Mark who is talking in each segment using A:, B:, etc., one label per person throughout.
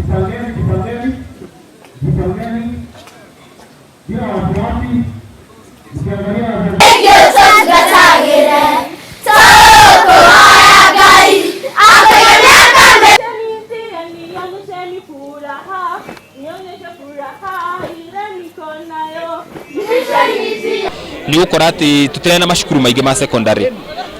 A: Jipangeni, jipangeni, jipangeni bila wasiwasi, mkiangalia
B: Nĩ gũkora atĩ tũtirarĩ na macukuru maingĩ ma secondary.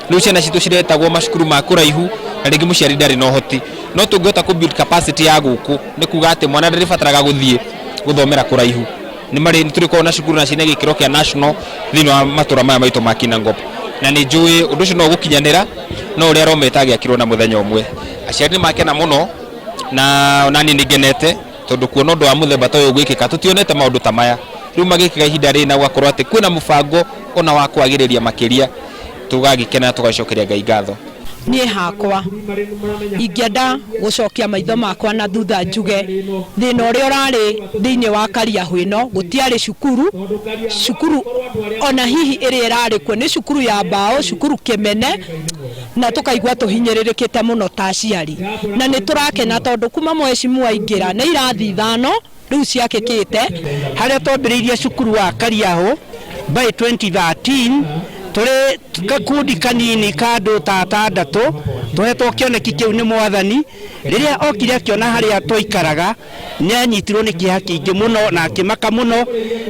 B: Rĩu ciana citũ ciretagwo macukuru ma kũraihu na rĩngĩ mũciari ndarĩ na ũhoti. No tũngĩhota kũ build capacity ya gũkũ nĩ kuga atĩ mwana ndarĩbataraga gũthiĩ gũthomera kũraihu. Nĩ marĩ nĩ tũrĩkoragwo na cukuru na ciĩna gĩkĩro kĩa national thĩinĩ wa matũra maya maitũ ma Kinangop. Na nĩ njũĩ ũndũ ũcio no ũgũkinyanĩra no ũrĩa Roma ĩtagĩakirwo na mũthenya ũmwe. Aciari nĩ makena mũno na onaniĩ nĩ ngenete tondũ kuona ũndũ wa mũthemba ta ũyũ ũgĩkĩka tũtionete maũndũ ta maya. Rĩu magĩkĩka ihinda rĩrĩ na gũgakorwo atĩ kwĩna mũbango ona wa kwagĩrĩria makĩria tũgagĩkena na tũgacokeria Ngai ngatho.
C: Niĩ hakwa ingĩenda gũcokia maitho makwa na thutha njuge thĩna ũrĩa ũrarĩ thĩinĩ wa Kariahũ ĩno, gũtiarĩ cukuru, cukuru ona hihi ĩrĩa ĩrarĩ kuo nĩ cukuru ya mbaũ, cukuru kĩmene, na tũkaigua tũhinyĩrĩrĩkĩte mũno ta aciari. Na nĩ tũrakena tondũ kuma mheshimiwa aingĩra nĩ irathi ithano rĩu ciakĩkĩte.
D: Harĩa twambĩrĩirie cukuru wa Kariahũ by 2013 tũrĩ gakundi kanini ka andũ ta atandatũ tũhetwo kĩoneki kĩu nĩ mwathani. Rĩrĩa okire akĩona harĩa twaikaraga nĩ anyitirwo nĩ kĩeha kĩingĩ mũno na akĩmaka mũno,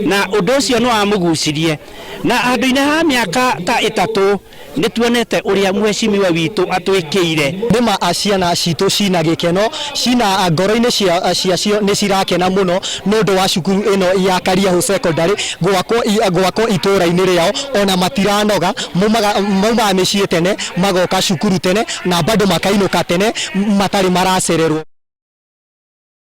D: na ũndũ ũcio nĩ wamũgucirie, na handũ-inĩ ha mĩaka ta ĩtatũ nĩ tuonete ũrĩa mheshimiwa witũ atwĩkĩire.
E: Nĩma ciana citũ cina gĩkeno, cina ngoro-inĩ ciacio nĩ cirakena mũno nĩ ũndũ wa cukuru ĩno ya Kariahũ Secondary gwakwo gwakwo itũra-inĩ rĩao, ona matiranoga, maumaga mĩciĩ tene magoka cukuru tene na bado makainũka tene matarĩ maracererwo.